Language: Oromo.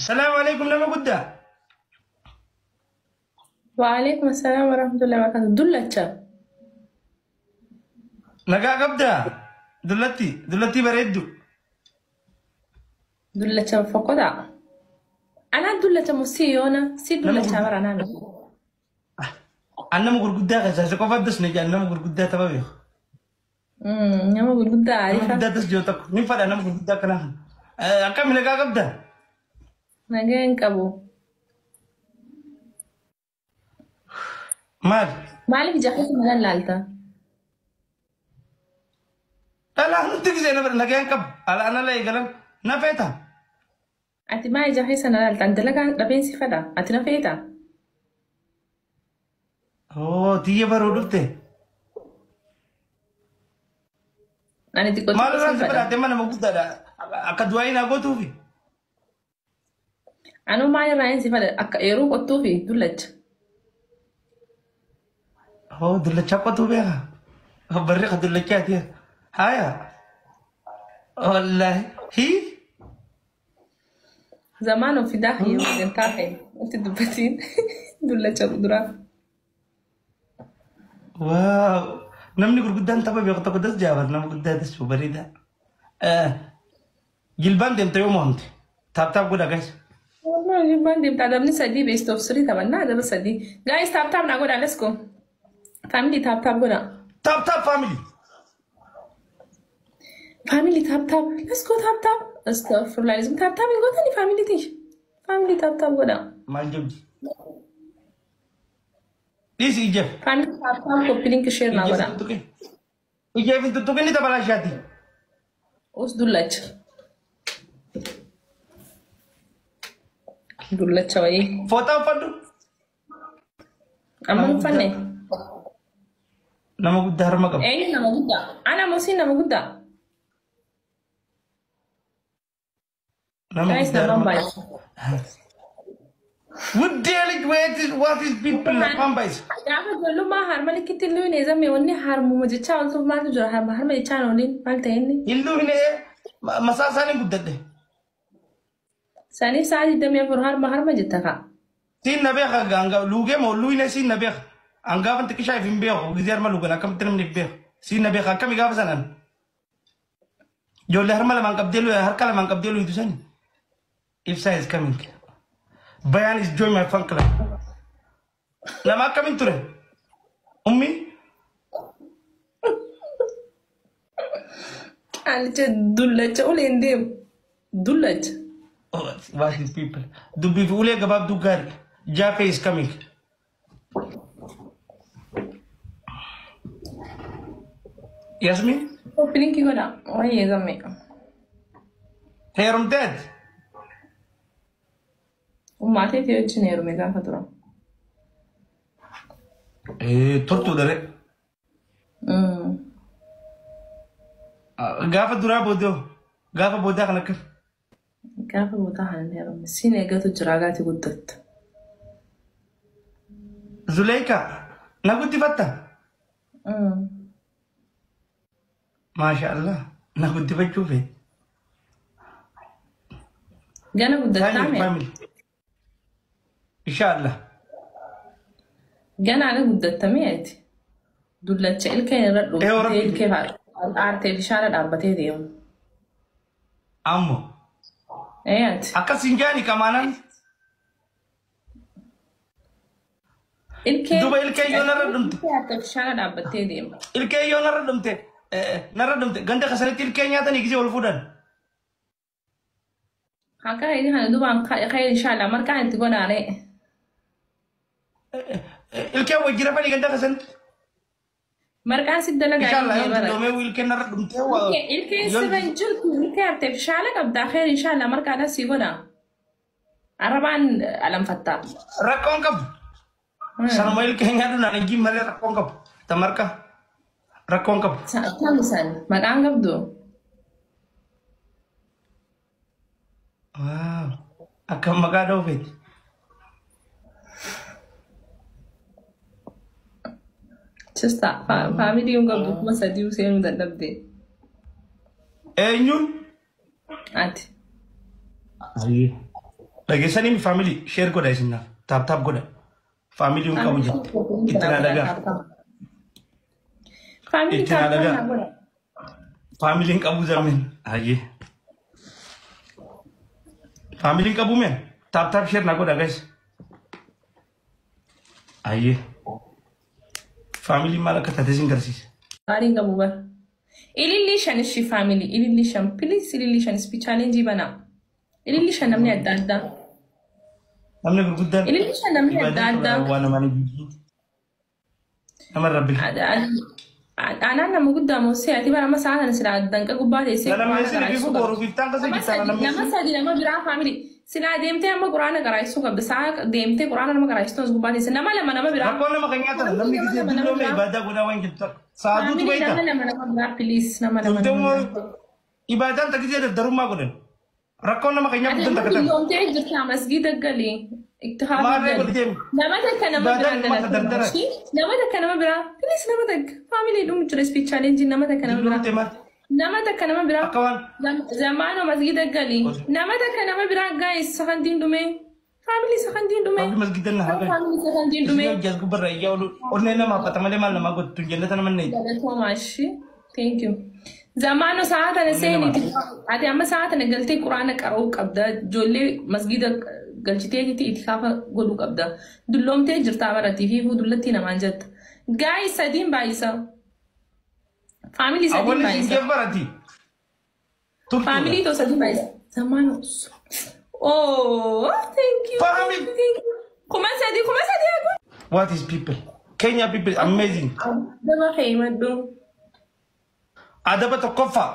Salaamu alaikum nama guddaa. Waalaikum assalam warahmatullahi wabarakatuh. Dullacha. Nagaa qabdaa? Dullatti, dullattii bareeddu. Dullacha fokkotaa. Anaa dullacha moo si yoona? Si dullacha bara anaa miti. An nama gurguddaa keessaa si qofa addas ni jedhan nama gurguddaa tapha beeku. Nama gurguddaa Nama ariifa. guddaa das jiru tokko ni fadha nama gurguddaa akkanaa kana. Akkami nagaa qabdaa? Nagaa hin qabu. Maal? Maaliif ija keessa mana laalta? Dhalaa nutti gisee na bira nagaa hin qabu. Ala ana la eegalan na feeta. Ati maa ija keessa na laalta? An dalagaa dhabeen si fadha. Ati na feeta? Oo tiyya baruu dhufte. Ani xiqqoo Maal xiqqoo irraan si si fadha. fadhaate mana nama guddaadha. Akka du'aa naa gootuufi. Anuu maal irraa hin si fadha? Akka eeruu qottuufi dullacha. Oo dullachaa qotuu beeka. Barri ka dullachaati. Haaya. Wallaahi. Hii. Zamaan of fidaa hayyuu sagantaa ta'e itti dubbatiin dullacha duraa. Waaw. Namni gurguddaan tapha beeku tokko das jaabar nama guddaa das bareeda. Jilbaan deemte yoo mo'amte. Tap tap godha guys. Wallahi jilbaan deemta adabni sadii best of three taphannaa adaba sadii. Guys, tap tap naa godhaa, let's go. Family, tap tap godhaa. Tap tap, family. Family, tap tap, let's go, tap tap. Astaghfirullah, tap tap hin gootani family tish. Family, tap tap godhaa. Maal jabdi? Dhiisi ijjeef. Family, tap tap, copy link, share naa Ijjeef godhaa. hin tuttuqin. Ijjeef hin tuttuqin ni taphalashaati. Us dullacha. Dullacha wayii. Fooxaa uffadhu. Amma hin uffanne. Nama guddaa harma qabu. Eenyu nama guddaa? Ana moo siin nama guddaa? Nama Guys, guddaa nama harma baay'ee. qabu. Wuddee lij wait is what is people afaan baay'isa. Gaafa ijoollummaa harma likkitti illuu hin eezame wanni harmuma jechaa ooltuuf maaltu jira harma harma jechaan ooliin maal ta'e inni? Illuu hin masaa isaanii guddadhe. Saniif sa'a 24 harma harma jetta kaa. Siin na beeka hanga luugee moo luuyne siin na beeka. Angaafa xiqqishaa if hin beeku gizee harma luugan akkamitti namni if beeku. Siin na beeka akkami gaafa sanaan. Ijoollee harma lamaan qabdee harka lamaan qabdee luuytu sani. Ibsaa is coming. Bayaan is join my fan club. Nama akkamiin ture? Ummi? Qaalicha dullacha uleen deemu. Dullacha. Oh, what is people? Dubbii fi ulee gabaabduu gaarii. Jaafe is coming. Yasmin? Copy link godhaa. Wayyee gamme. Heerumteet? Ummaateetii wajjin heerume gaafa dura. Turtuudha re. Gaafa duraa boodoo. Gaafa boodaa kan akkam? Gaafa boodaa kan hin heerume. Siin eegatu jira gaati guddattu. Zuleika, na guddifatta? Maasha Allah, na guddifachuu fee. Gana guddattaa Family, mee? family. Insha Allah. Gana aga guddattamee ati. Dullacha ilkee irra Ee, dhuftee Rabbi. ilkee aartee bishaan dhaabbatee deemu. Ammoo. Ee ati. Akkas hin jaani qamaanaan. Ilkee Duba ilkee yoo narra dhumte. Ilkee aartee bishaan dhaabbattee deema. Ilkee yoo narra dhumte. Narra dhumte. Ganda kasanitti ilkee nyaatanii gisee wal fuudhan. Akka inni kana dubaan khayr inshallah marqaan itti godhaane. Ilkee wajji rafanii ganda kasanitti. Marqaan si dalagaa Inshallah ilkee yoo bara. dulloomee ilkee narra dhumte. Ilkeen sirra hin jirtu ilkee aartee bishaan qabdaa khayr inshallah marqaadhaan si godha. Arabaan alanfattaa. Rakkoon qabu. Sanuma ilkee nyaadhu naan ijjiin malee rakkoon qabu. Tamarqa. Rakkoon qabu. Tam san maqaan qabdu. Waaw. Akkam maqaa dhoofeeti. Sista family hin qabdu 3000 seenuu dadhabde. Eenyuun? Ati. Ayyee. Dhageessanii family, share godha isinaaf. Tap tap godha. Family hin qabu jette. Itti naa dhagaa. Family Itti naa tap tap dhagaa. naa godha. Family hin qabu zammeen. Hayyee. Family hin qabu meen. Tap tap share naa godha guys. Hayyee. Family maal akka taate isin garsiisa. Gaariin qabu bara. Ilillii shan ishii family. Ilillii shan. Please, ilillii shan. Speed challenge banaa. Ilillii shan namni adda addaa. Namni gurguddaan Ilillii shan namni adda addaa. waan namaan hin nama rabbi. Anaan nama guddaa moosee ati bara amma sa'a kana silaa danqa gubbaa teessee Nama quraana isin qaraa'isuu bifu qabda. boru biftaan kasa Nama gitaana sadi namni nama sadi nama biraa family. Silaa deemtee amma quraana qaraa'isuu qabda. Sa'a deemtee quraana nama qaraa'istuu as gubbaa teessee nama lama nama biraa. Rakkoon nama kan nyaatan namni Nama gisee lama nama dulloome biraa. ibaadaa godhaa waan jettu sa'aatuutu Family beekta. nama lama nama biraa, please, nama lama Turte nama biraa. Ibaadaan takka gisee dardarummaa godhan. Rakkoon nama kan Ati nyaatu amma takka tan. dulloomtee jirta, masgiida gali. Ittihaafa Maarree gali. godhi deemi. Nama takka nama biraa Ibaadaan uummata galatoomaa. dardara. Ishii nama takka nama biraa. Please, nama takka. Family dhumu jira speed challenge, nama takka nama biraa. Dulloomte maal? Nama takka nama biraa. Akka waan Zamaano masgiida gali. Nama takka nama biraa, guys, sakantiin dhume. Family, sakantiin dhume. Rabbi masgiidan na haa galu. Family, sakantiin dhume. Isin hojii as gubbarra iyyaa oolu onnee nama hafata malee maal namaa godhu tun jannata nama hin Galatoomaa ishii. Thank you. Zamaano sa'a tana seeni. Ati amma sa'a tana galtee quraana qara'uu qabda. Ijoollee masgiida galchiteetiti itikaafa godhuu qabda. Dulloomtee jirta baratii fi dullatti namaan jetta. Guys, sadiin baay'isa. Family, sadiin Awwalli isin baay'isa. kee barati. Turtuudha. Family too sadiin baay'isa. Zamaano. Oh, thank you. Family. Thank you. 3000, 3000 hagu. What is people? Kenya people amazing. Daba kee maddu. Adaba tokkoffaa.